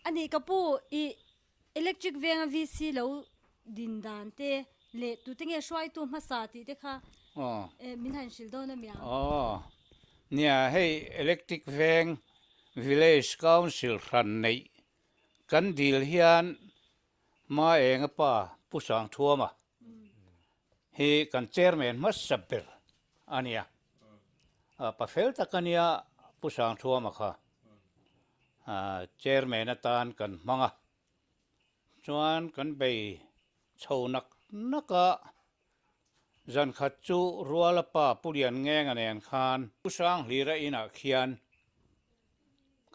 A nih ka pu, i Electric venga VC lo din dan te leh tute nge hruaitu hmasa tih te kha min han hrilh dawn a mi ang? Aw, nia hei Electric veng Village Council hran neih kan dil hian Ma Enga pa Pu Sangthuama hi kan Chairman hmasa ber a nia. Pa fel tak a nia Pu Sangthuama kha. Chairman atan kan hmang a, chuan kan bei chho nak nak a, zan khat chu Ruala pa Pu Lian Ngenga nen khan Pu Sanghlira inah khian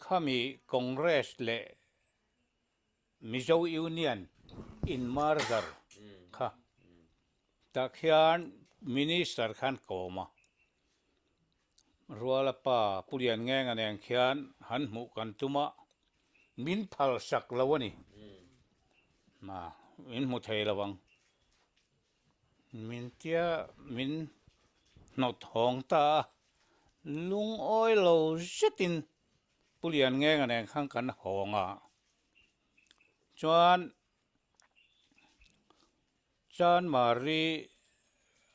khami Congress leh Mizo Union in merger kha tah khian Minister khan kawm a, Ruala pa Pu Lian Ngenga nen khian han hmuh kan tum a, min phal sak lo a ni. Min hmu thei lo ang. Min tia min hnawt hawng ta a, lungawi lo zetin Pu Lian Ngenga nen khan kan hawng a, chuan Chanmari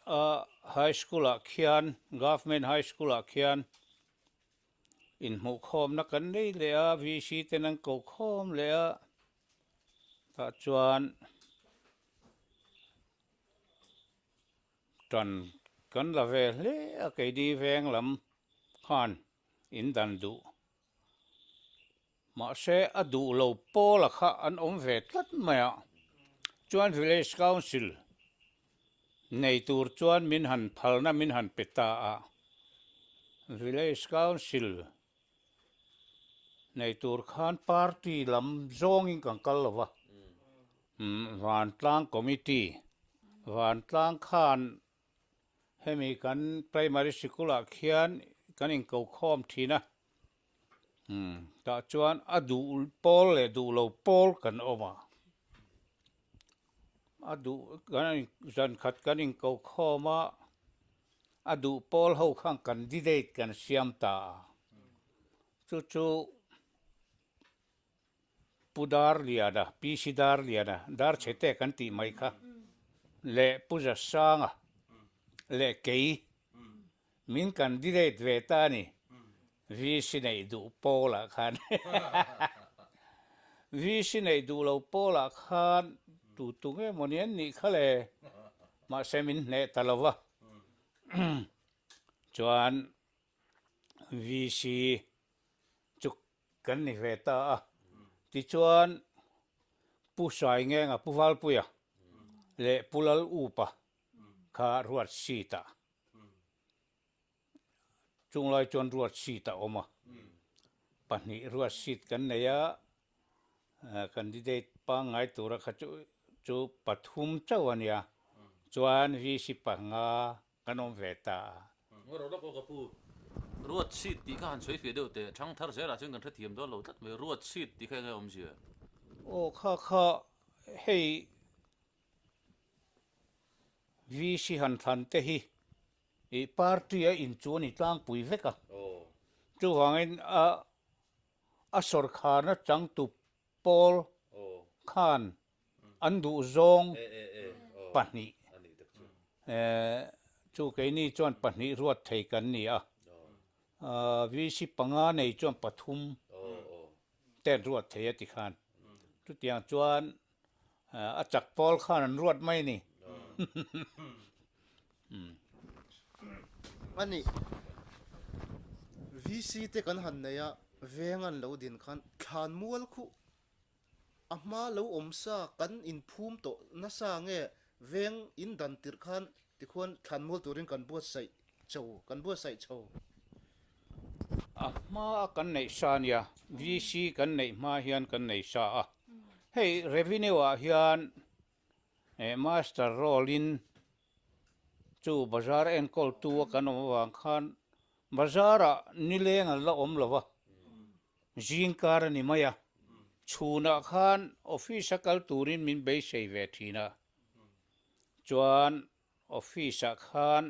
a High School ah khian, Government High School ah khian inhmuhkhawmna kan nei leh a, VC ten an ko khawm leh a, tah chuan tan kan la ve hle a, keini veng lam khan in dan duh. Mahse a duh lo pawla kha an awm ve tlat mai a, chuan Village Council nei tur chuan min han phalna min han pe ta a, Village Council nei tur khan party lam zawngin kan kal lo va, Vantlang Committee, Vantlang khan Hemi kan primary sikul ah khian kan inko khawm thin a, tah chuan a duh pawl leh duh lo pawl kan awm a, a duh kan zan khat kan inko khawm a, a duh pawl ho khan candidate kan siam ta a, chu chu Pu Darliana, PC Darliana, Darchhete kan tih mai kha, leh Pu Zasanga leh kei min candidate ve ta a ni, VC neih duh pawlah khan. VC neih duh lo pawlah khan tu tu nge maw ni an nih kha le, mahse min hneh ta lo va. Chuan VC chu Kan ni ve ta a. Tichuan, Pu Saingenga, Pu Valpuia leh Pu Lal Upa kha ruat seat ah, chunglai chuan ruat seat a awm a, pahnih ruat seat kan nei a, candidate pangngai tura kha chu pathum chauh a nia, chuan VC panga Kan awm ve ta a. Ngaw rawh lawk aw ka pu. Ruat seat tih kha han sawi feh deuh teh. Thang thar zelah chuan kan hrethiam dawn lo tlat mai. Ruat seat tih kha enge awmzia? Aw kha kha hei VC han thlan te hi ih party a inchuan i tlangpui vek a. Chuvangin a a sawrkharna changtu pawl khan an duh zawng pahnih chu keini chuan pahnih ruat thei kan ni a, VC panga nei chuan pathum te an ruat thei a ti khan. Chutiang chuan a chak pawl khan an ruat mai a ni. A nih, VC te kan han nei a, veng an lo din khan thlan mual khuh a hma lo awm sa kan inphum tawh nasa nge veng in dan tirh khan tikhuan thlan mual turin kan buatsaih cho, kan buatsaih chho. A hma a kan neih sa nia, VC kan neih hma hian kan nei sa a, hei revenue ah hian Master role in chu bazar enkawl tu a kan awm avang khan bazar ah nileng an la awm lo va, zing kar a ni mai a, chhunah khan office a kal turin min beisei ve thin a, chuan office ah khan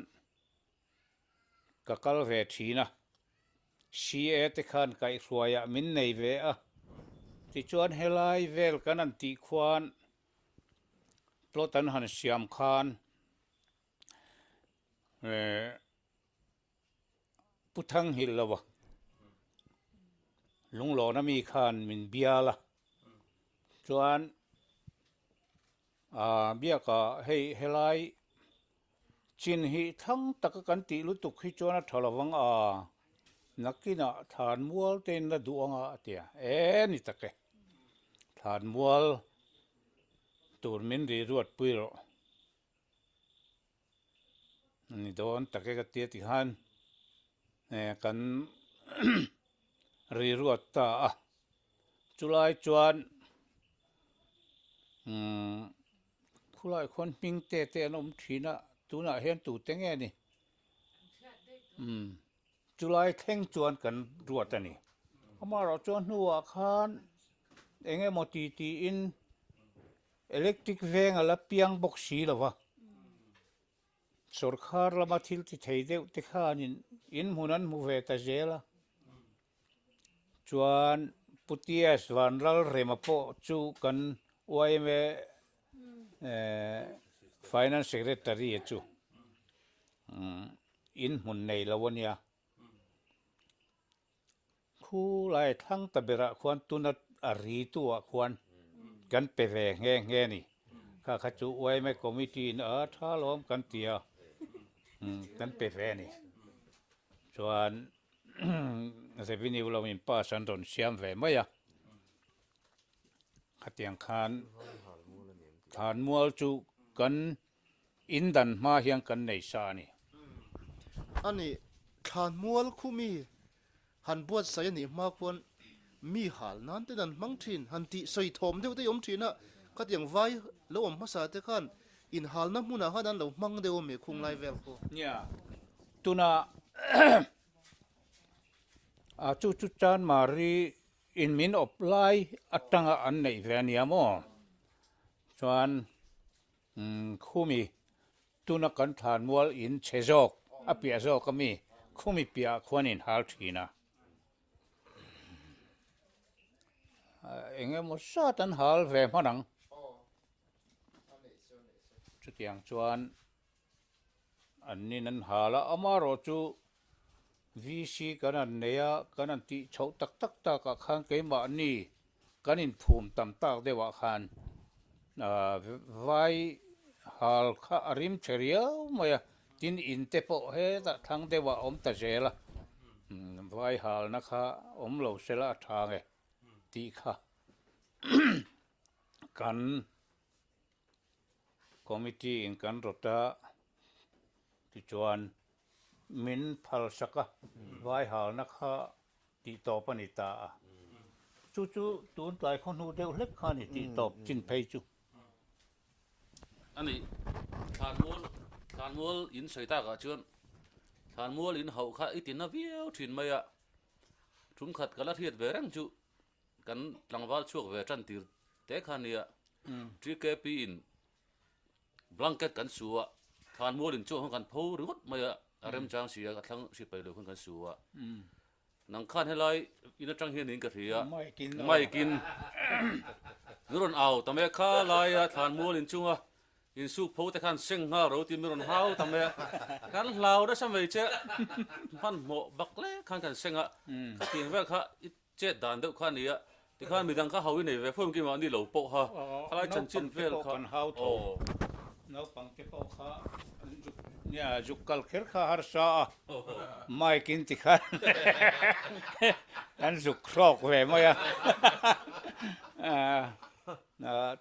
ka kal ve thin a, CA te khan kaihhruaiah min nei ve a. Tichuan helai vel kan han tih khuan plot an han siam khan eh Pu Thanghilh lo a, Lunglawna mi khan min bial a, chuan ah biakah hei helai chin hi thlang taka kan tih lutuk hi chuan a tha lo vang a, nakinah thlanmual te in la duh anga a ti a, e ni tak e, thlanmual tur min ri ruat pui rawh. Ni dawn tak e ka tia ti khan eh kan ri ruat ta a, chulai chuan umm khulai khuan hming te te an awm thin a, tunah hian tute nge ni umm chulai thleng chuan kan ruat a ni. Amaherawh chuan hnuah khan eng emaw ti tiin Electric veng a la piang bawk si lo va, sawrkhar lama thil ti thei deuh te khanin in hmun an hmu ve ta zel a. Chuan Pu TS Vanlalrema pawh chu kan yma Finance Secretary chu in hmun nei lo a nia. Khu lai thlang ta berah khuan tuna a ri tu ah khuan kan pe ve nghe nghe a ni. Kha kha chu yma committee in a tha lawm kan ti a, kan pe ve a ni. Chuan revenue lo in pass an rawn siam ve mai a. Khatiang khan Thlanmual chu kan In dan hma hian kan nei sa a ni. A nih, Thlanmual khu mi han buatsaih a nih hma khuan mi hal nan ten an hmang thin, han tih sawi thawm deuh te awm thin a, khatiang vai lo awm hmasa te khan inhalna hmunah khan an lo hmang deuh a mi khung lai vel khu. Nia, tuna a chu chu Chanmari in min awp lai atanga an neih ve a nia maw? Chuan Khumi, tuna kan thlanmual in chhe zawk, a piah zawk a mi, khumi piahah khuan in hal thin a. Eng emaw zat an hal ve hman ang. Chutiang chuan an nin an hal a, amaherawh chu VC kan han nei a, kan han tih chhoh tak tak takah khan keimahni kan inphum tam tak deuhah khan vai hal kha a rim che riau mai a, tin in te pawh hetah thlang deuhah a awm ta zel a, vai halna kha awm lo sela a tha nge tih kha kan Committee in kan rawt a, tichuan min phalsak a, vai halna kha tih tawp a ni ta a. Chu chu tun tlai khaw hnu deuh hlek kha a ni tih tawp chin phei chu. A ni, Thlanmual, Thlanmual in sawi takah chuan Thlanmual in hauh kha i ti na viau thin mai a, thumkhat ka la hriat ve reng chu Kan tlangval chhuak ve tan tir te kha nia TKP in blanket kan su a, thlanmual in chuan kan pho ringawt mai a, a remchang si a, a thlang hri pai lo khan kan su a. Nang khan helai in atang hian in ka hria, mic in min rawn au ta mai a, kha laia thlanmual in chunga Insuk pho te khan seng nghal ro tih min rawn hau ta mai a, kan hlau nasa mai che hmanhmawh bak lek khan kan seng a, khatiang vel kha i chet dan deuh kha a ni a, tikhan midang kha hau i nei ve fo engkim ah ni lo pawh kha khalai chanchin vel kha kan hau tho naupang te pawh kha an zuk nia zuk kal kher kha harsa a mic in tikhan an zuk hrawk ve mai a.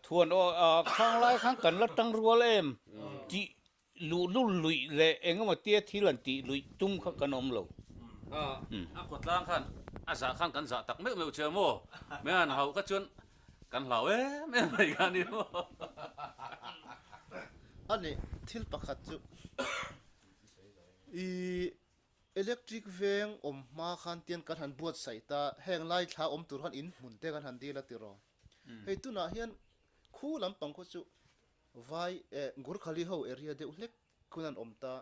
Thuan aw khang lai khan kan la tang rual em tih luh lul luih leh eng emaw tia thil an tih luih tum kha kan awm lo. A khawtlang khan a zah khan kan zah tak meuh meuh che maw? Mei han hauh kha chuan kan hlau em em mai kha a ni maw? A nih thil pakhat chu i Electric veng awm hma khan tian kan han buatsaih ta, heng lai thla awm tur khan in hmun te kan han dil a tiraw. Hei tunah hian khu lampang khaw chu vai eh Gurkhali ho area deuh hlek khun an awm ta.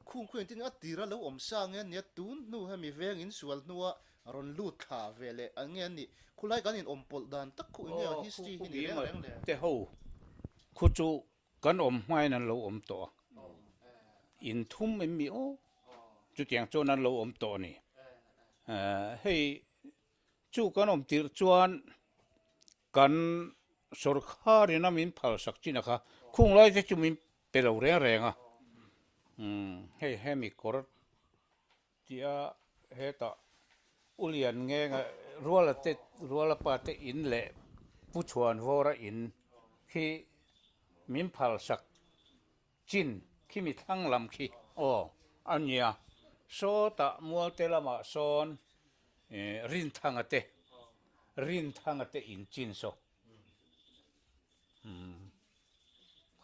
Khung khu engtin a tira lo awm sa nge nia tun hnu hemi veng in sual hnua Rawn lut thla ve leh an nge an nih? Khulai kan in awm pawlh dan tak khu eng nge a history hi ni reng reng le? Te ho khu chu kan awm hmain an lo awm tawh a, in thum em mi aw? Chutiang chuan an lo awm tawh a ni. Hei chu kan awm tirh chuan kan sawrkharin a min phalsak chin a kha khung lai te chu min pe lo reng reng a. Hei hemi kawr Tia hetah U Lian Ngenga Ruala te Ruala pa te in leh Pu Chhuanvawra in khi min phalsak chin khi mi thlang lam khi aw a nia. Sawtah Mualte lamah sawn Rinthanga te Rinthanga te in chin saw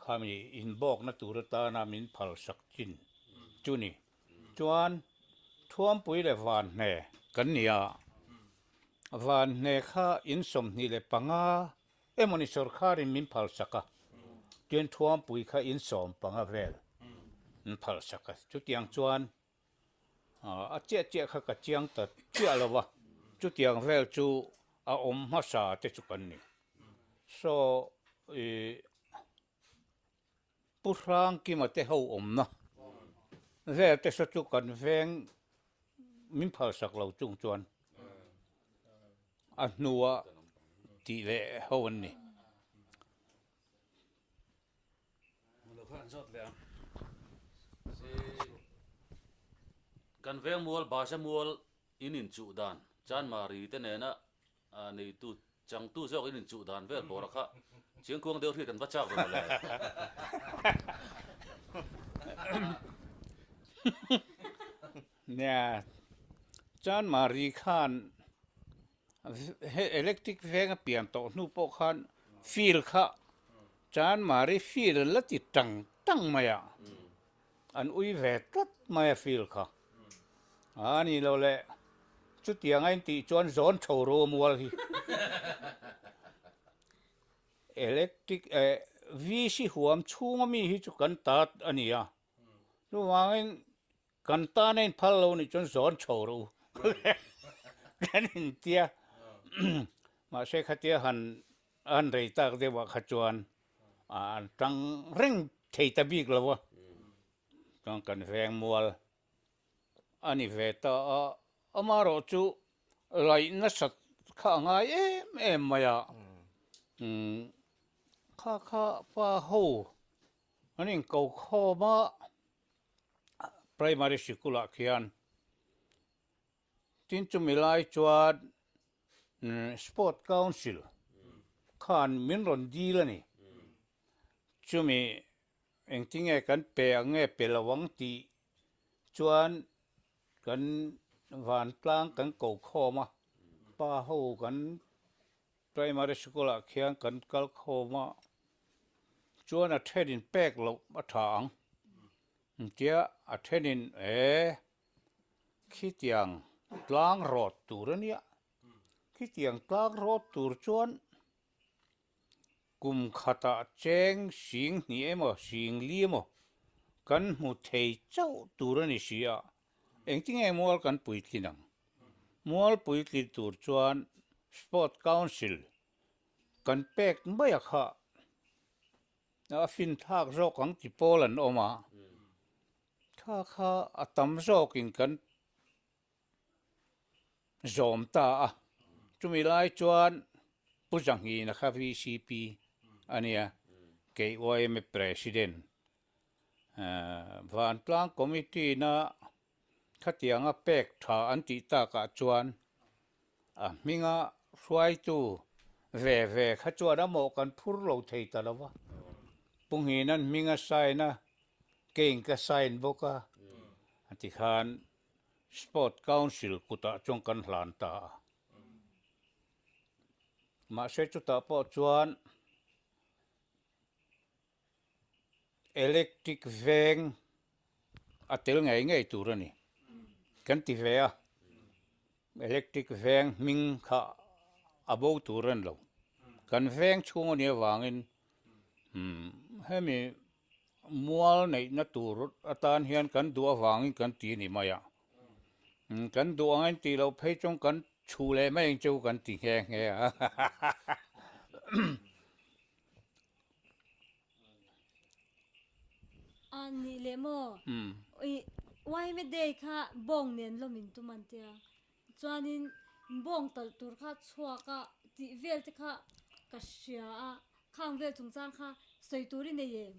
khami inbawkna tur atana min phalsak chin chu ni. Chuan Thuampui leh Vanhne kan ni a, Vanhne kha in 25 emawni sawrkharin min phalsak a, chuan Thuampui kha in 15 vel min phalsak a, chutiang chuan a chiah chiah kha ka chiang ta chiah lo va, chutiang vel chu a awm hmasa te chu kan ni. Saw ih. Pu Hrangkima te ho awmna vel te saw chu kan veng min phalsak lo chung chuan a hnua tih leh ho an ni. Kan veng mual Baza mual in inchuh dan Chanmari te nena neitu Changtu zawk in inchuh dan vel bawr a kha Chiangkuang deuh hriat kan va chak ve mawle. Nia, Chanmari khan he electric veng a pian tawh hnu pawh khan field kha Chanmari field an la ti tang tang mai a, an ui ve tlat mai a field kha. A ni lo le, chutiang a intih chuan zawn tho ro mual hi. Electric eh VC huam chhunga mi hi chu kan ta a ni a, chuvangin kan tan a inphal lo nih chuan zawn chho ro kan intia. Mahse khatia han an rei tak deuhah kha chuan an tang reng thei ta bik lo a. Chuan kan veng mual a ni ve ta a, amaherawh chu laih nasat kha a ngai em em mai a, kha kha pa ho an inko khawm a, primary sikul ah khian tin chumi lai chuan sport council khan min rawn dil a ni, chumi Engtinge kan pe ang nge pe lo ang tih chuan kan vantlang kan ko khawm a, pa ho kan primary school ah khian kan kal khawm a, chuan a thenin pek loh a tha ang tia a thenin e khitiang tlang rawt tur a nia, khitiang tlang rawt tur chuan Kum khatah cheng sing hnih emaw sing li emaw kan hmu thei chauh tur a ni si a, engtinge mual kan puitlin ang? Mual puitlin tur chuan Sport Council kan pek mai a kha a finthlak zawk ang ti pawl an awm a, kha kha a tam zawkin kan zawm ta a, chumi lai chuan Pu Zahnghina kha VCP a nia, KYMA President, Vantlang Committee na khatianga pek tha an tih takah chuan a hminga hruaitu ve ve kha chuan a mawh kan phur lo thei ta lo va, Pu Nghina'n hminga sign a, keiin ka sign bawk a, tikhan Sport Council kutah chuan kan hlan ta a. Mahse chutah pawh chuan electric veng a tel ngei ngei tur a ni. Kan ti ve a, electric veng hming kha a bo tur a ni lo. Kan veng chhung a nih avangin hemi Mual neihna tur atan hian kan duh avangin kan ti a ni mai a. Kan duh ang in tih loh phei chuan kan chhuh leh mai ang chu kan ti nghe nghe a. A nih leh maw? Yma Day kha bawng nen lawm in tum an tia. Chuanin bawng talh tur kha chhuak a tih vel te kha ka hria a, khang vel chungchang kha sawi tur i nei em?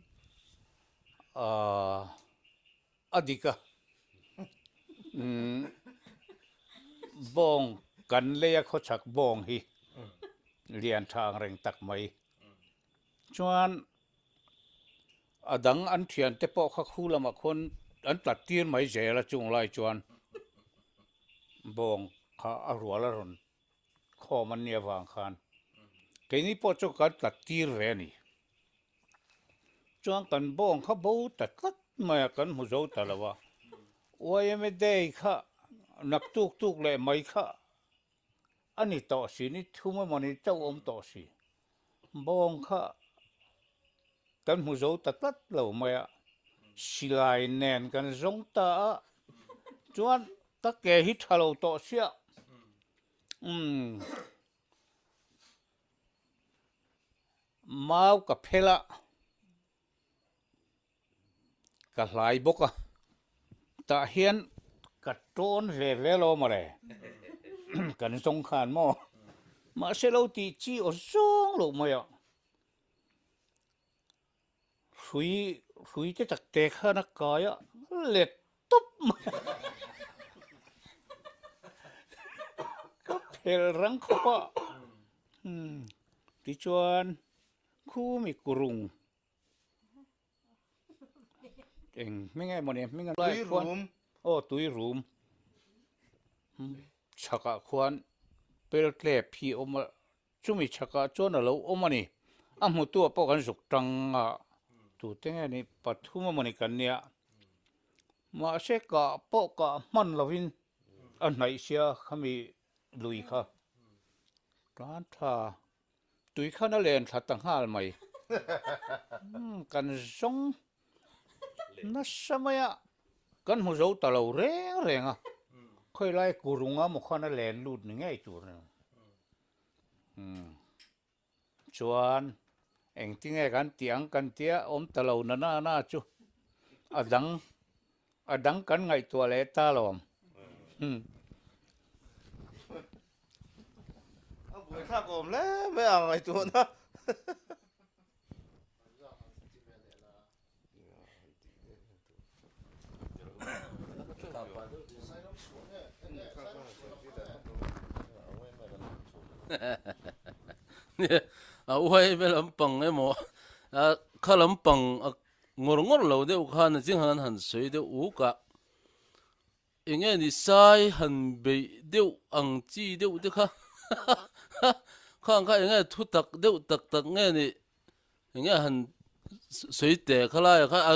A dik a, bawng kan lei a khawchhak bawng hi lian tha ang reng tak mai. Chuan a dang an thiante pawh kha khu lamah khuan an tlat tir mai zel a chung lai chuan bawng kha a rual a rawn khawm an nih avang khan keini pawh chu kan tlat tir ve a ni. Chuan kan bawng kha bo ta tlat mai a, kan hmu zo ta lo a. Yma Day kha nak tuk tuk leh mai kha a ni tawh si, ni thum emaw ni chauh awm tawh si. Bawng kha kan hmu zo ta tlat lo mai a, silai nen kan zawng ta a, chuan ka ke hi tha lo tawh sia. Umm. Mau ka phel a, ka hlai bawk a, tah hian ka tawn ve ve lo mawle, kan zawng khan maw, mahse lo tih chi aw zawng loh mai a, hrui hrui te tak te khan a kai a, let tawp mai a, ka phel rang khawp a, tichuan khumi kurung eng hming nge mawni hming a lai khuan aw tui rum chhakah khuan peltlep hi a awm a Chumi chhakah chuan a lo awm a ni. A hmutuah pawh kan zuk tang a, tute nge ni pathum emawni kan nia. Mahse kah pawh kah hman lovin a hnaih sia khami lui kha. Tan tha tui khan a len thla ta nghal mai. Kan zawng nasa mai a, kan hmu zo ta lo reng reng a. Khawilai kurunga maw khan a len lut ni ngei tur a ni. Chuan engtinge kan tih ang kan tia awm ta lo na na na chu a dang a dang kan ngaihtuah leh ta lo ang. A buaithlak awm hle mai ang ngaihtuahna. A uai vel lampang emaw a kha lampang a ngawr ngawr lo deuh khan a ching han han sawi deuh uk a eng nge ni sai han beih deuh ang chi deuh te kha khang kha eng nge thu tak deuh tak tak nge ni Enge han sawi teh kha lai kha a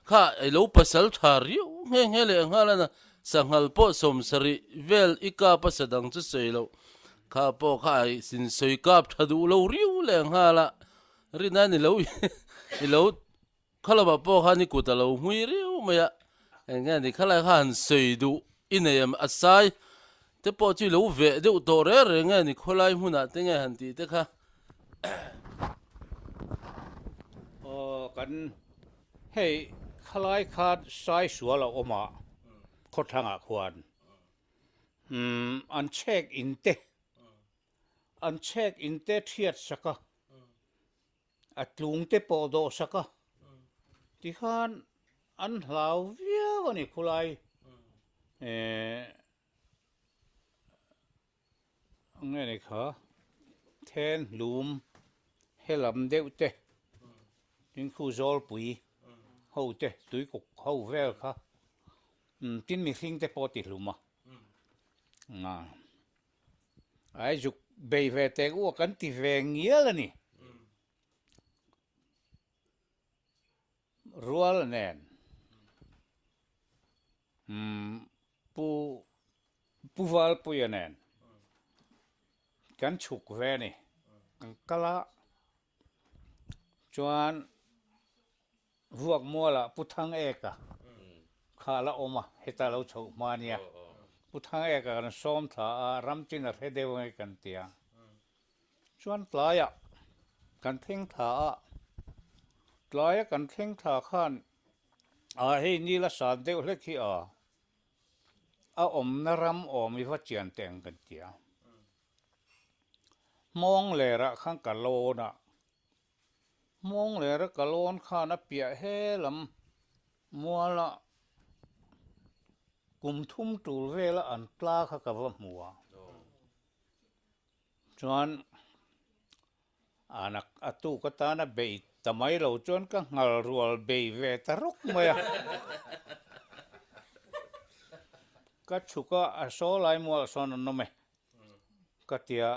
kha i lo pasal tha riau nghe nghe leh nghal a na sanghal pawh sawmsarih vel i kap a sa dang chu sawi loh kha pawh kha a sin sawi kap tha duh lo riau leh nghal a rin a ni lo i lo kha lamah pawh khan i kut a lo hmui riau mai a enge ni kha lai kha han sawi duh i nei em a sai te pawh chu i lo veh deuh tawh reng reng nge ni khawlai hmunah te nge han tih te kha. Aw kan hei khalai khan sai sual a awm a khawthlangah khuan umm an chhek in te an chhek in te thiat sak a a tlung te pawh dawh sak a tikhan an hlau viau a ni khulai eh Nge ni kha then hlum helam deuh te tin khu zawlpui ho te tuikuk ho vel kha tin mihring te pawh ti hlum a ai zuk bei ve teh u a kan ti ve ngial a ni rual nen Pu Pu Valpuia nen kan chhuk ve a ni. Kan kal a, chuan Vuakmualah Pu Thangeka kha a la awm a, heta lo chhoh hma nia. Pu Thangeka kan sawm thla a, ram chin a hre deuh ange kan ti a. Chuan tlaiah kan thleng thla a, tlaia kan thleng thla khan a hei nila san deuh hlek hi a, a awmna ram awm i va chian teh ang kan ti a. Hmawng lerah khan ka lawn a, Hmawng lera ka lawn khan a piah he lam muala kum thum tul vela an tla kha ka va hmu a. Chuan anak a tuk atana bei ta mai lo chuan ka nghal rual bei ve ta rawk mai a. Ka chhuk a, a saw lai mualah sawn an awm e ka tia.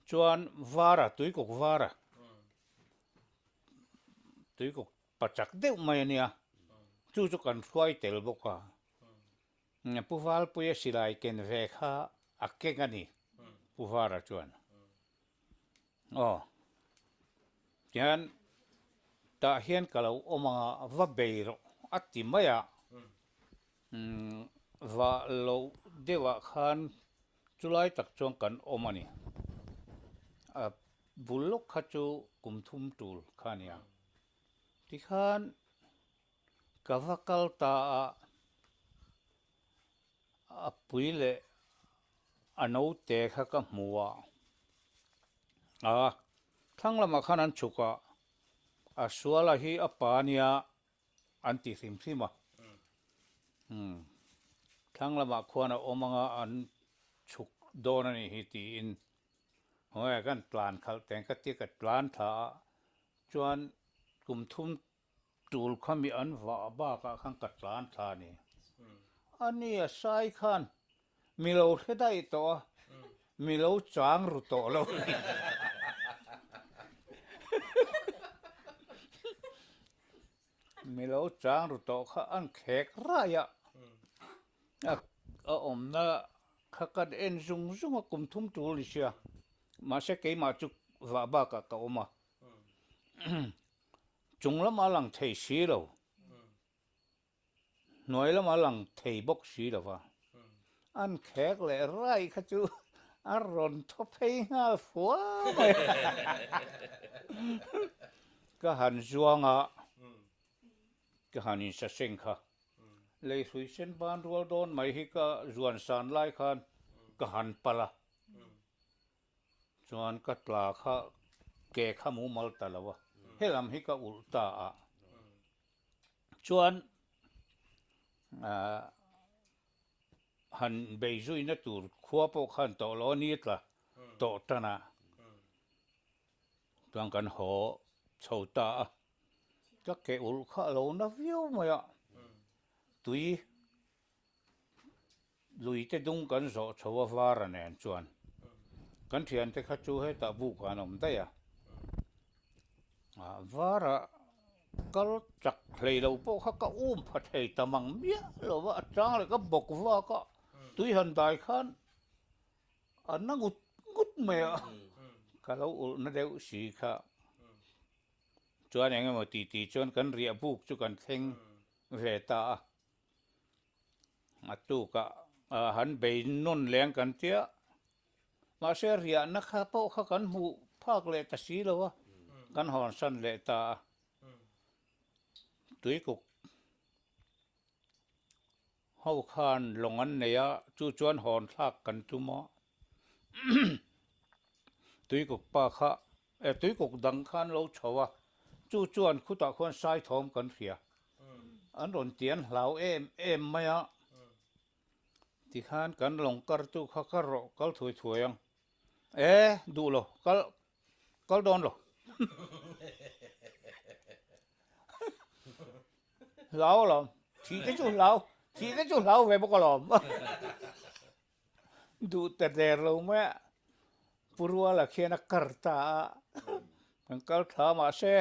Chuan vara, tuikuk vara, tuikuk pachak deuh mai a nia, chu chu kan hruai tel bawk a. Pu Valpuia silai ken ve kha a keng a ni, Pu Vara chuan. Aw, tihian tah hian ka lo awm anga va bei rawh a ti mai a. Vah loh deuhah khan chulai tak chuan kan awm a ni. A bul lawk kha chu kum thum tul kha a nia. Tikhan ka va kal ta a, a pui leh a naute kha ka hmu a, a thlang lamah khan an chhuk a, a suala hi a pa nia an ti hrim hrim a. Umm thlang lamah khuan a awm anga an chhuk dawn a nih hi tiin hawi kan tlan khalh teng ka tia ka tlan thla a chuan kum thum tul kha mi an vah bakah khan ka tlan thla a ni. A ni a sai khan mi lo hre daih tawh a, mi lo chang ru tawh lo. Mi lo chang ru tawh kha an khek raih a, a awmna kha kan en zung zung a kum thum tul ni sia, mahse keimah chu vah bakah ka awm a, chung lamah a lang thei si lo. Hnuai lamah lang thei bawk si lo va, an khek leh rai kha chu a rawn thaw phei nghal fua mai a. Ka han zuang a, ka han insaseng kha. Lei hrui sen ban rual dawn mai hi ka zuan san lai khan ka han palh a. Chuan ka tla kha ke kha mumal ta lo a, helam hi ka ulh ta a. Chuan han bei zuina tur khua pawh khan tawh lo a ni tla tawh tan a, chuan kan haw chho ta a, ka ke ulh kha a lo na viau mai a, tui Lui te dung kan zawh chho a vara nen chuan kan thiante kha chu hetah buk ah an awm daih a, vara kal chak hlei lo pawh kha ka um pha thei ta mang miah lo va, a chang leh ka bawk vak a, tui han dai khan a na ngut ngut mai a, ka lo ulh na deuh si kha. Chuan eng emaw titi chuan kan riah buk chu kan thleng ve ta a. A tukah han bei nawn leng kan tia, mahse riahna kha pawh kha kan hmuh phak leh ta si lo a, kan hawnsan leh ta a. Tuikuk ho khan lawng an nei a, chu chuan hawn thlak kan tum a. Tuikuk pa kha, tuikuk dang khan lo chho a, chu chuan khutah khuan saithawm kan hria. An rawn ti an hlau em em mai a, tikhan kan lawng kar tu kha ka rawh kal thuai thuai ang. E, duh lo, kal kal dawn lo. Hlau alawm, thih te chu hlau, thih te chu hlau ve bawk alawm. Duh ta der lo mai a, Pu Ruala khian a kar ta a, kan kal thla mahse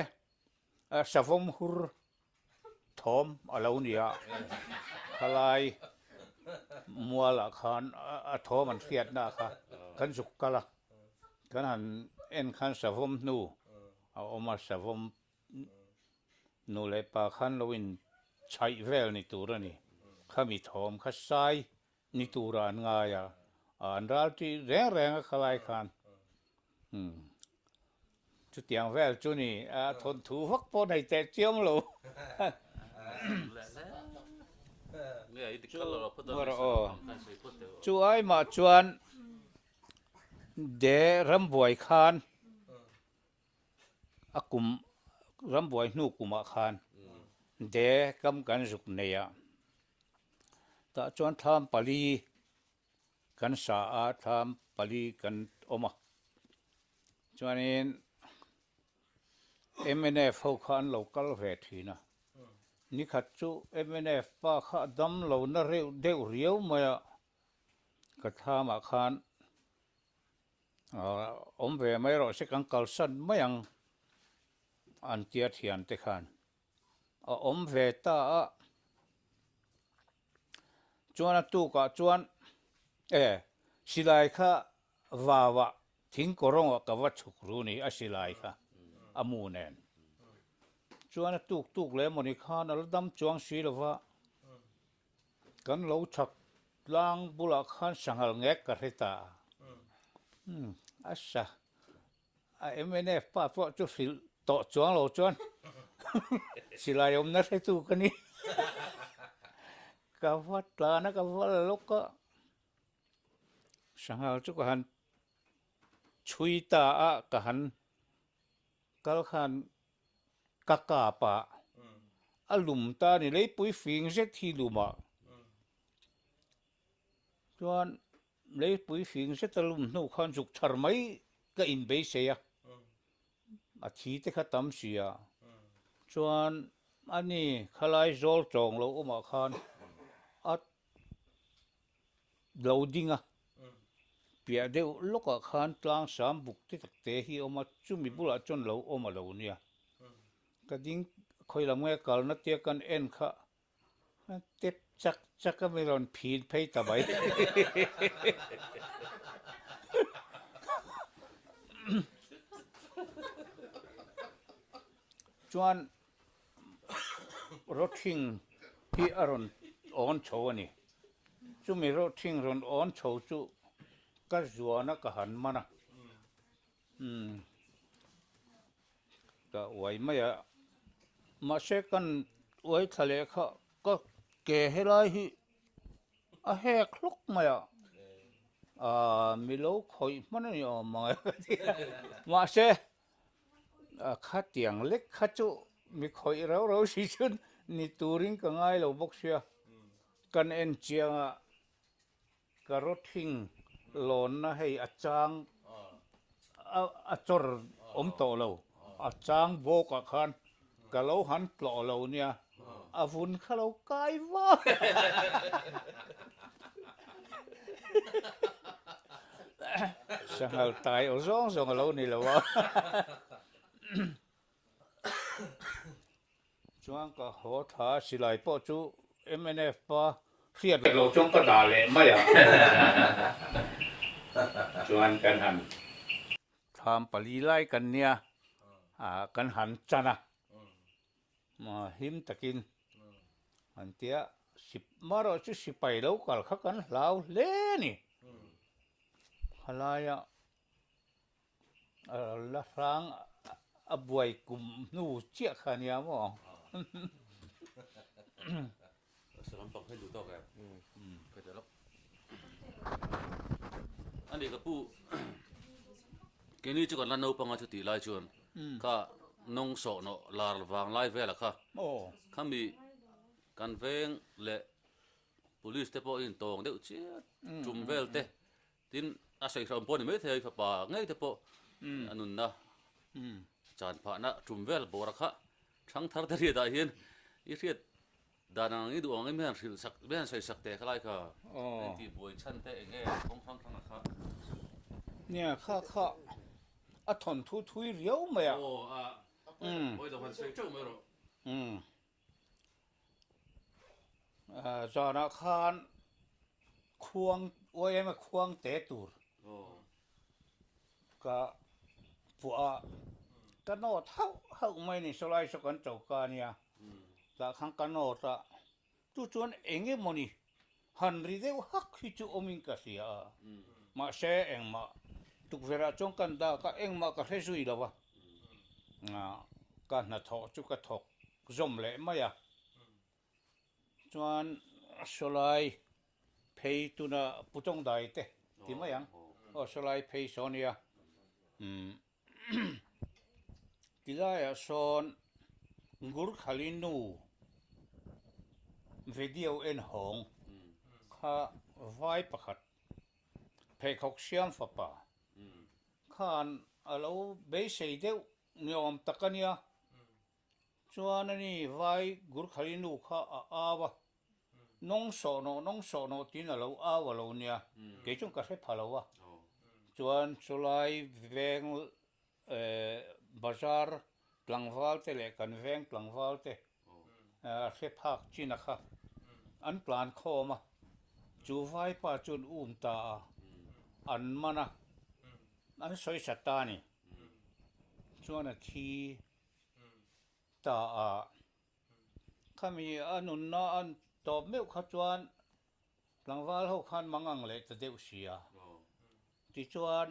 Savawm hur thawm a lo ni a, khalai mualah khan a thawm an hriatna kha kan zuk kal a, kan han en khan savawm hnu a awm a, savawm nu leh pa khan lo in chhaih vel ni tur a ni, khami thawm kha sai. ni tura an ngai a, an ral tih reng reng a khalai khan. Chutiang vel chu ni, a thawnthu vak pawh nei teh chiam lo. Chu ai mah chuan de rambuai khan a kum rambuai hnu kumah khan de kam kan zuk nei a, tah chuan thlam pali Kan sa a thlam pali kan awm a, chuanin mnf ho kha an lo kal ve thin a, nikhat chu mnf pa kha a dam lo na reuh deuh riau mai a, ka thlamah khan awm ve mai rawh se kan kalsan mai ang an tia thiante khan. a awm ve ta a, chuan a tukah chuan e silai kha vauah thing kawrawngah ka va chhuk ru ni a silai kha a mu nen chuan a tuk tuk leh mawni khan a la dam chuang si lova kan lo chhak tlang bulah khan sanghal ngek ka hre ta a a sa A mnf pa pawh chu hrilh tawh chuang lo chuan silai awmna hretu ka ni. Ka va tlan a, ka va la lawk a, sanghal chu ka han chhui ta a, ka han kal khan ka kap a, a lum ta a ni, leipui fing zet hi lum a, Chuan leipui fing zeta lum hnu khan zuk thar mai ka inbeisei a, a thi te kha tam si a. Chuan ani khalai zawl tawng lo awmah khan a lo ding a, piah deuh lawkah khan tlang sam buk te tak te hi a awm a, chumi bulah chuan lo awm a lo nia. Ka ding khawi lam nge kalna tia kan en kha Tep chak chak a mi rawn phin phei ta mai. Chuan rawthing hi a rawn awn chho a ni. Chumi rawthing rawn awn chho chu ka zuan a ka han man a. Ka uai mai a, mahse kan uai thla leh kha ka ke helai hi a hek hlawk mai a, aaa mi lo khawih hman a ni awm ang e ka ti a, mahse khatiang lek kha chu mi khawih rau rau si chuan ni turin ka ngai lo bawk sia, kan en chiang a. Ka rawthing lawnna hei a chang a chawr awm tawh lo, a chang bawkah khan ka lo han tlawh lo nia, a vun kha lo kai vak a. Sanghal tai aw zawng zawng a lo ni lo a. Chuan ka haw thla a, silai pawh chu mnf pa hriat lo chuan ka dah leh mai a. Chuan kan han thlam pali lai kan nia, kan han chan a, hlim takin an tia, marawh chu sipai lo kal kha kan hlau hle a ni. Khalaia La hrang a buai kum hnu chiah kha nia maw? Ani ka pu keini chu kan la naupang a chu tih lai chuan kha nawng sawh nawh lar vang lai vela kha khami kan veng leh police te pawh in tawng deuh chiat tum vel te Tin, a sawi hrehawm pawh a ni maithei a, i fapa ngei te pawh a nunna chan phahna tum vel bawra kha thangthar te hriatah hian i hriat dan ang i duh ang em hian hrilh sak hian sawi sak teh khalai kha heng tih buai chhan te eng nge kawng hrang hrang a kha. Nia kha kha a thawn thu thui riau mai a. Aw a pawi lo han sawi teuh mai rawh. Zanah khan khuang uaima khuang te tur ka puah a, ka nawt hauh hauh mai ni sawlai saw kan choka ania, tah khan ka nawt a, chu chuan eng emawni. Han ri deuh hak hi chu awmin ka hria a, mahse engmah tukverhah chuan kan dak a, engmah ka hre zui lo a, ka hnathawh chu ka thawk zawm leh mai a, chuan sawlai phei tuna Putawngdai te ti mai ang, aw sawlai phei saw nia, umm tilaiah sawn Gurkhali nu video en hawng kha vai pakhat pheikhawk siam fapa khan a lo beisei deuh ni awm tak a nia. Chuan a ni vai Gurkhali nu kha a au a, Nawng sawh nawh, nawng sawh nawh tiin a lo au a lo nia, kei chuan ka hre pha lo a. Chuan chulai veng bazar tlangval te leh kan veng tlangval te a hre phak chin a kha an tlan khawm a, chu vaipa chuan um ta a, an man a, an sawi sa ta a ni. Chuan a thi ta a, khami a nunna a tawp meuh kha chuan tlangval ho khan mang ang leh ta deuh si a, tichuan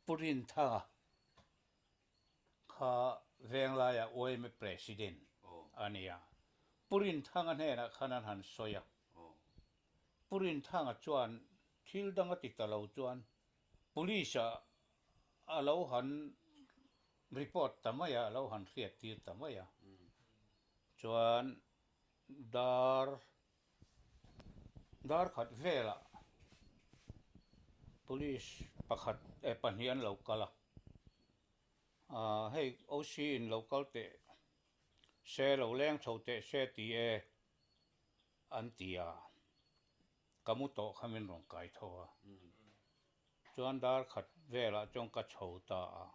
Pu Rinthanga kha Venglaiah yma President a ni a, Pu Rinthanga hnenah khan an han sawi a, Pu Rinthanga chuan thil dang a ti ta lo chuan Police-ah a lo han report ta mai a, a lo han hriat tir ta mai a. Chuan dar dar khat velah police pakhat eh pahnih an lo kal a, ah hei OC in lo kal teh se lo leng chho teh se ti e an ti a, ka mu tawh kha min rawn kai tho a. Chuan dar khat velah chuan ka chho ta a,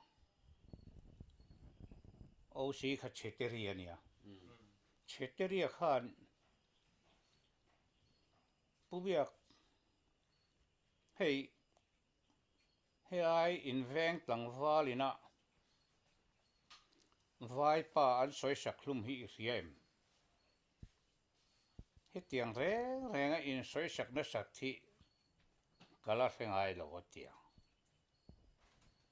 OC kha Chheteri a nia. Chheteria khan Pu Biak, hei helai inveng tlangval ina Vaipa an sawi sak hlum hi i hria em? Hetiang reng renga insawisak nasat hi ka la hre ngai lo a ti ang.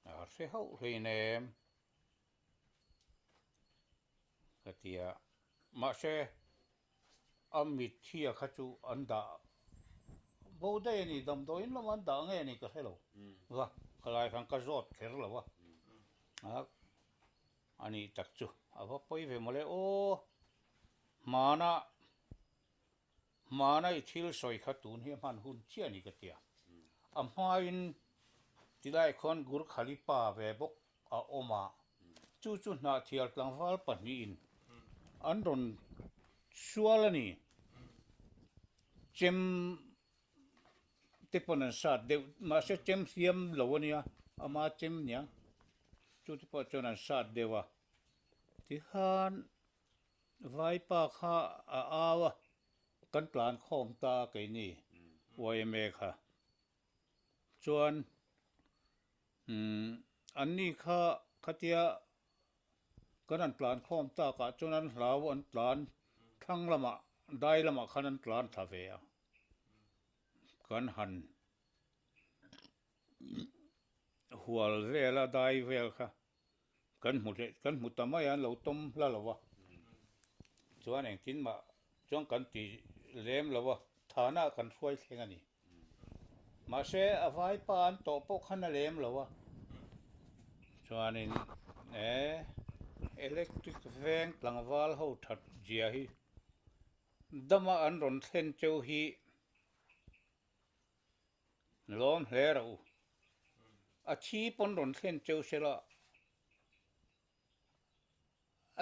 A hre hauh hlein em? Ka ti a. Mahse, a mitthia kha chu an dah bo daih a ni, damdawiin lamah an dah nge ni ka hre lo va, ka lai khan ka zawt kher lo a. A nih tak chu a va pawi ve mawle aw. Hmana hmana i thil sawi kha tun hi a hman hun chiah a ni ka ti a. A hmain tilai khuan Gurkhali pa ve bawk a awm a, chu chu hnahthial tlangval pahnihin an rawn sual a ni. Chem te pawn an sat deuh mahse chem hliam lo a nia ama chem nia chu te pawh chuan an sat deuh a tikhan vaipa kha a au a kan tlan khawm ta a keini yma kha chuan umm anni kha khatia kan an tlan khawm takah chuan an hlau an tlan thlang lamah dai lamah khan an tlan thla ve a. Kan han hual vel a dai vel kha kan hmu leh kan hmu ta mai a an lo tawm hla lo a chuan engtin mah chuan kan ti lem lo a thana kan hruai thleng a ni mahse a vaipa an tawh pawh khan a lem lo a chuanin e electric veng tlangval ho that zia hi Dama an rawn thlen cheu hi lawm hle rawh u. A thi pawn rawn thlen cheu sela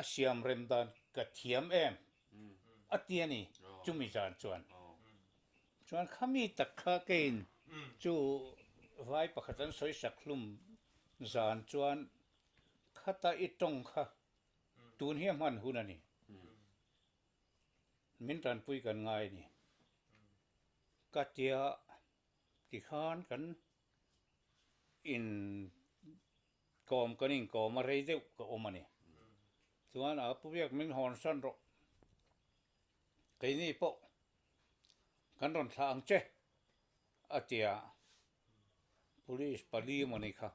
a siam rem dan ka thiam em a ti a ni chumi zan chuan. Chuan khami tak kha keiin chu vai pakhat an sawi sak hlum zan chuan khata i tawng kha tun hi a hman hun a ni. Min tanpui kan ngai a ni. Ka tia tikhan kan in kawm kan inkawm a rei deuh ka awm a ni. Chuan a pu biak min hawn san rawh. Keini pawh. Kan rawn thlah ang che, a ti a. Police pali mawni kha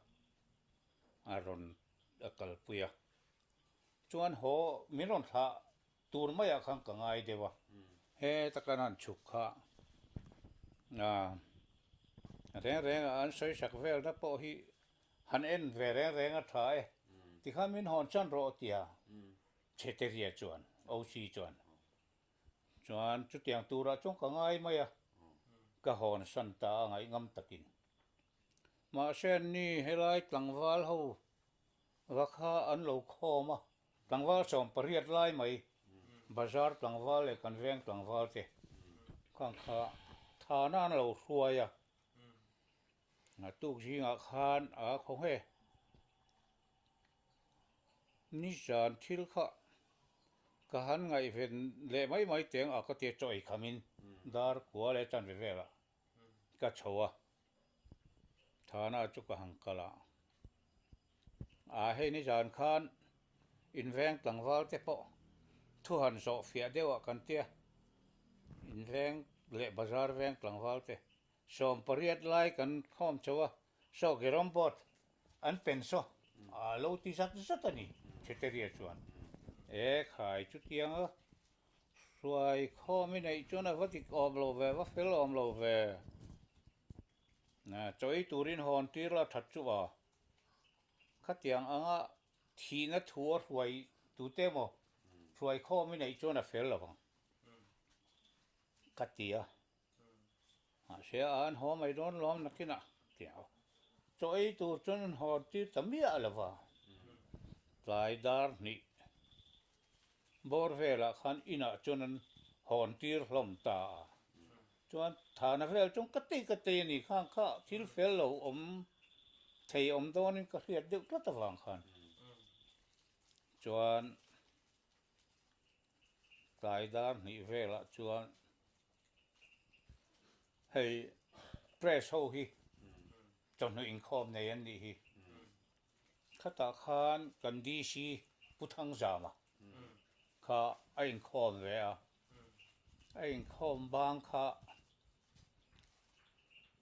a rawn a kalpui a. Chuan haw min rawn thlah tur maiah khan ka ngai deuh a. Heta kan han chhuk kha reng reng a an sawi sak velna pawh hi han en ve reng reng a tha e. Tikhan min hawn chan rawh a ti a, Chheteria chuan, OC chuan. Chuan chutiang turah chuan ka ngai mai a, ka hawn san ta a ngaih ngam takin. Mahse anni helai tlangval ho va kha an lo khawm a, tlangval 18 lai mai, bazar tlangval leh kan veng tlangval te khang kha thana an lo hruai a, tuk zingah khan a khaw nge. Nizan thil kha ka han ngaihven leh mai mai teng a ka tia chaw ei khamin dar kua leh tan ve velah ka chho a, Thana chu ka han kal a, a hei nizan khan inveng tlangval te pawh thu han zawh fiah deuh ah kan tia, inveng leh bazar veng tlangval te 18 lai kan khawm chho a, saw Gerom board An pen saw a lo ti zat zat a ni, Cheteria chuan. E khai, chutianga hruai khawm i neih chuan a va dik awm lo ve, va fel awm lo ve. Chawi turin hawn tir la that chu a. Khatiang anga thihna thu a hruai tute emaw hruai khawm i neih chuan a fel lo ang, ka ti a. Mahse a an haw mai dawn lawm nakinah ti a, chaw ei tur chuan an haw tir ta miah lo va, tlai dar hnih bawr velah khan inah chuan an hawn tir hlawm ta a, chuan thana vel chuan ka tei ka tei a ni khang kha thil fel lo awm thei awm dawnin ka hriat deuh tlat avang khan chuan tlai dar hnih velah chuan Hei press ho hi chawhnu inkhawm nei an nih hi. Khatah khan kan DC Pu Thangzama kha a inkhawm ve a, a inkhawm bang kha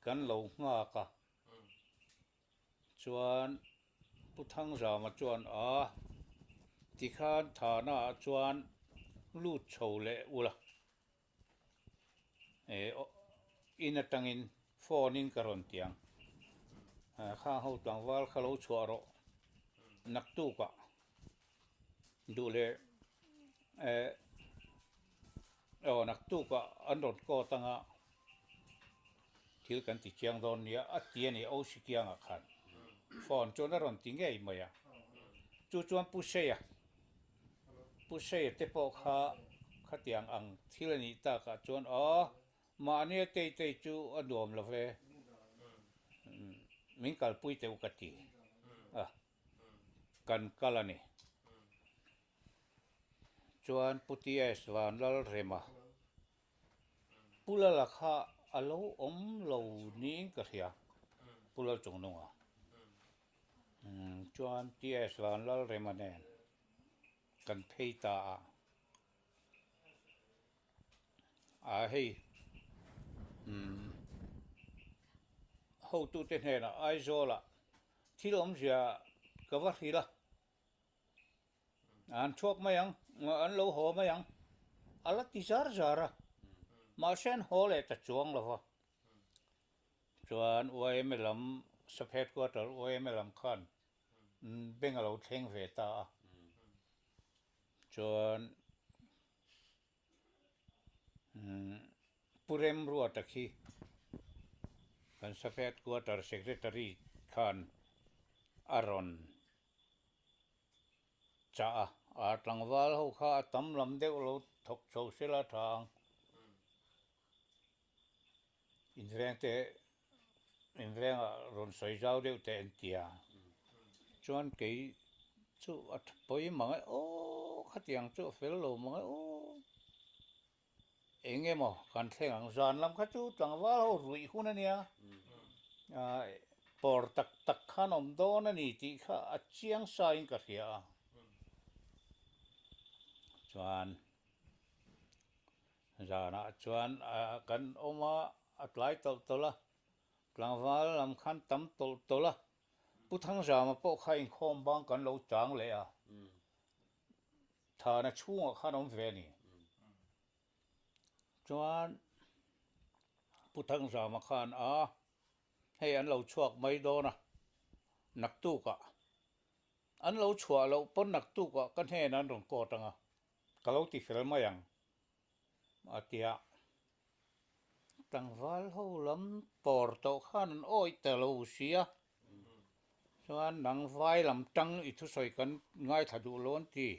kan lo nghak a, chuan Pu Thangzama chuan a tikhan thana ah chuan lut chho leh ula. In atangin phone in ka rawn ti ang. Khang ho tlangval kha lo chhuah rawh naktukah duh leh aw naktukah an rawn court anga thil kan ti chiang dawn nia a ti a ni OC kiangah khan phone chuan a rawn ti ngei mai a. Chu chuan Pu Seia Pu Seia te pawh kha khatiang ang thil a nih takah chuan aw mahnia tei tei chu a nuam lo ve, min kalpui teh u ka ti a, kan kal a ni. Chuan Pu TS Vanlalrema Pu Lala kha a lo awm lo niin ka hria, Pu Lalchungnunga. Chuan TS Vanlalrema nen kan phei ta a, a hei hotute hnenah Aizawlah thil awmzia ka va hrilh a. An chhuak mai ang, an lo haw mai ang, a la ti zar zar a, mahse an haw leh ta chuang lo va. Chuan YMA lam, sub headquarter YMA lam khan beng a lo thleng ve ta a, chuan Pu Remruata khi kan sub headquarter secretary khan a rawn Chah a, a tlangval ho kha a tam lam deuh lo thawk chho sela tha ang. Inveng te, invengah rawn sawi zau deuh teh an ti a. Chuan kei chu a tha pawi mang e aw, khatiang chu a fel lo mang e aw. Eng emaw kan thleng ang, zan lam kha chu tlangval ho ruih hun a nia, pawr tak tak khan awm dawn a ni tih kha a chiang sa in ka hria a. Chuan Zanah chuan kan awm a, a tlai tawlh tawlh a, tlangval lam khan tam tawlh tawlh a, Pu Thangzama pawh kha inkhawm bang kan lo chang leh a, thana chhungah khan awm ve a ni. Chuan Pu Thangzama khan a, hei an lo chhuak mai dawn a, naktukah an lo chhuah loh pawn naktukah ka hnenah an rawn court ang a, ka lo ti fel mai ang a ti a. Tlangval ho lam pawr tawh khan an awih ta lo si a, chuan nang vai lam tang i thusawi kan ngaithla duh lo an ti.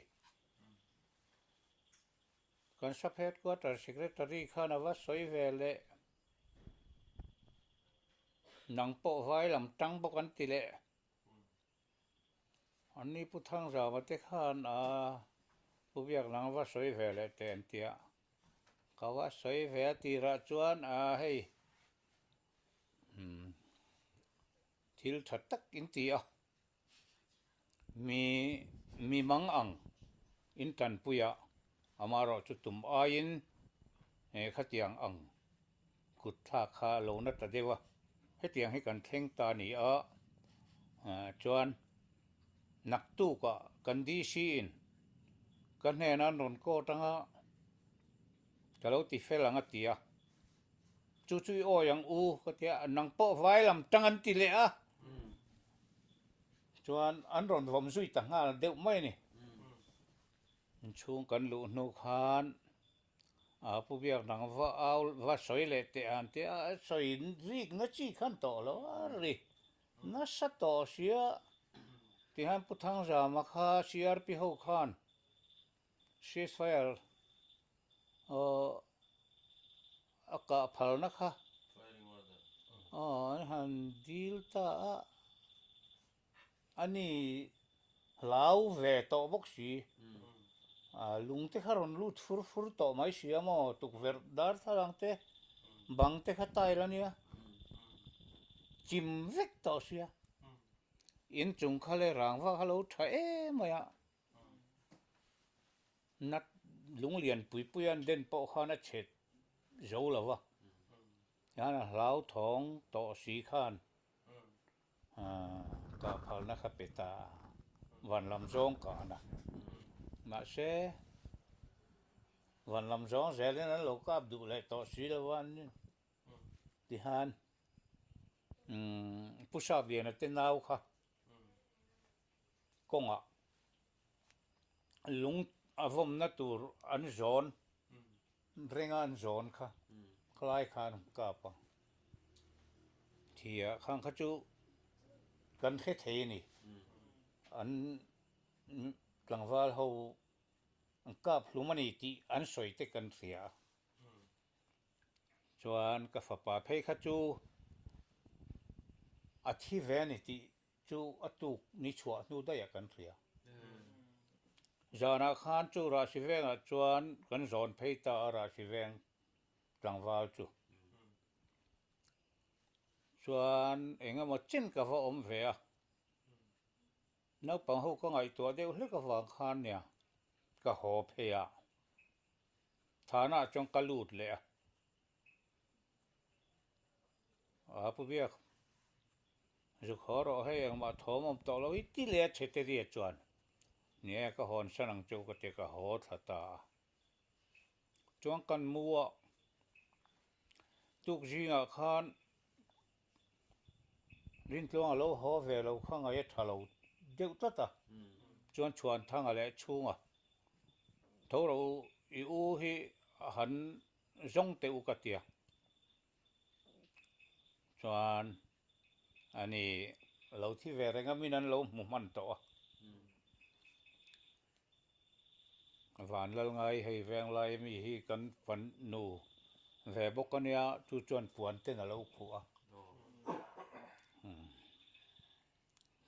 Kan sub headquarter secretary khan a va sawi ve leh, nang pawh vai lam tang bawk an ti leh. Anni Pu Thangzama te khan a Pu Biaknang va sawi ve leh teh an ti a, ka va sawi ve a tirah chuan a hei thil tha tak in ti a, mi mi mang ang in tanpui a, amaherawh chu tum aiin khatiang ang kut thlak kha a lo na ta deuh a, hetiang hi kan thleng ta a ni a, chuan naktukah kan DC in ka hnenah an rawn court anga ka lo ti fel ang a ti a, chu chu i awi ang u ka ti a, nang pawh vai lam tang an ti leh a, chuan an rawn vawm zui ta nghal deuh mai a ni. Inchhung kan luh hnu khan A pu biak dang va au va sawi leh teh an ti a, sawi rik na chi khan tawh lo a ri nasa tawh sia tihian Pu Thangzama kha CRP ho khan ceasefire aw a kah phalna kha aw an han dil ta a. A ni hlau ve tawh bawk si. Lung te kha rawn lut fur fur tawh mai si a maw, tukverh darthlalang te, bang te kha tile a nia, chim vek tawh sia. Inchung kha leh rangva kha lo tha em mai a. Nat lunglian pui pui an den pawh khan a chhe zo lo va, hian a hlauthawng tawh si khan kah phalna kha pe ta a, van lam zawng kahna. Mahse, van lam zawng zelin an lo kap duh leh tawh si lo a, tihian Pu Sapliana te nau kha kawngah lung a vawmna tur an zawn renga an zawn kha khalai khan an kap a, thia khang kha chu kan hre thei a ni, an tlangval ho an kap hlum a ni tih an sawi te kan hria a. Chuan ka fapa phei kha chu a thi ve a ni tih chu a tuk ni chhuah hnu daih ah kan hria. Zanah khan chu Rahsi vengah chuan kan zawn phei ta a Rahsi veng tlangval chu. Chuan eng emaw chin ka va awm ve a. Naupang ho ka ngaihtuah deuh hlek avang khan nia ka haw phei a. Thana chuan ka lut leh a. A pu biak, Zuk haw rawh hei engmah thawm awm tawh lo i ti leh a che te ria chuan ni e ka hawn san ang chu ka ti ka haw thla ta a. Chuan kan mu a, tuk zingah khan Rintluang a lo haw ve lo kha ngaih a tha lo deuh tlat a, chuan Chhuanthanga leh Chhunga tho rawh u, i u hi a han zawng teh u ka tia. Chuan ani lo thi ve reng a, min an lo hmu hman tawh a. Vanlalngai hei venglai ami hi kan fanu ve bawk a nia, chu chuan puan ten a lo khuh a.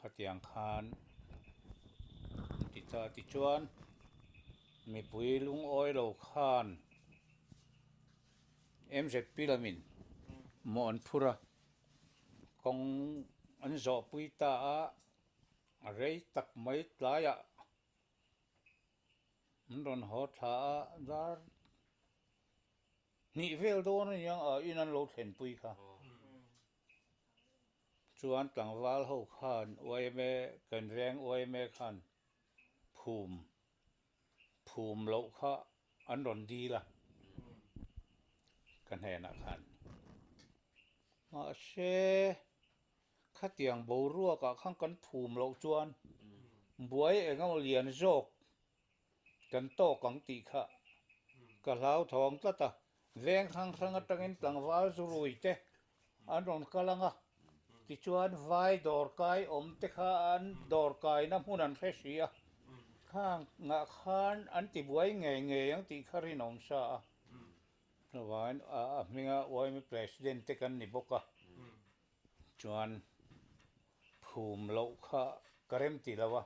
Khatiang khan ti ta tichuan mipui lungawi lo khan MZP lamin mawh an phur a, kawng an zawhpui ta a. A rei tak mai tlaiah an rawn haw thla a, dar. Hnih vel dawn a niang a in an lo thlenpui kha. Chuan tlangval ho khan yma kan veng yma khan phum phum loh kha an rawn dil a ka hnenah khan. Mahse khatiang boruakah khan kan phum loh chuan buai eng emaw lian zawk Kan tawk ang tih kha ka hlauthawng tlat a, veng hrang hrang atangin tlangval zurui te an rawn kal ang a, tichuan vai dawrkai awm te kha an dawrkaina hmun an hre si a, khang ngah khan an tibuai ngei ngei ang tih kha rinawm sa a, chuvangin a hminga yma President te kan ni bawk a, Chuan phum loh kha ka rem ti lo a,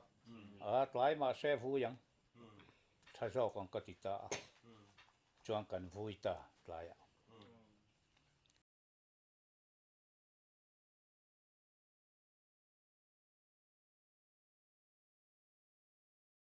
a tlai mahse vui ang, tha zawk ang ka ti ta a, chuan kan vui ta tlaiah.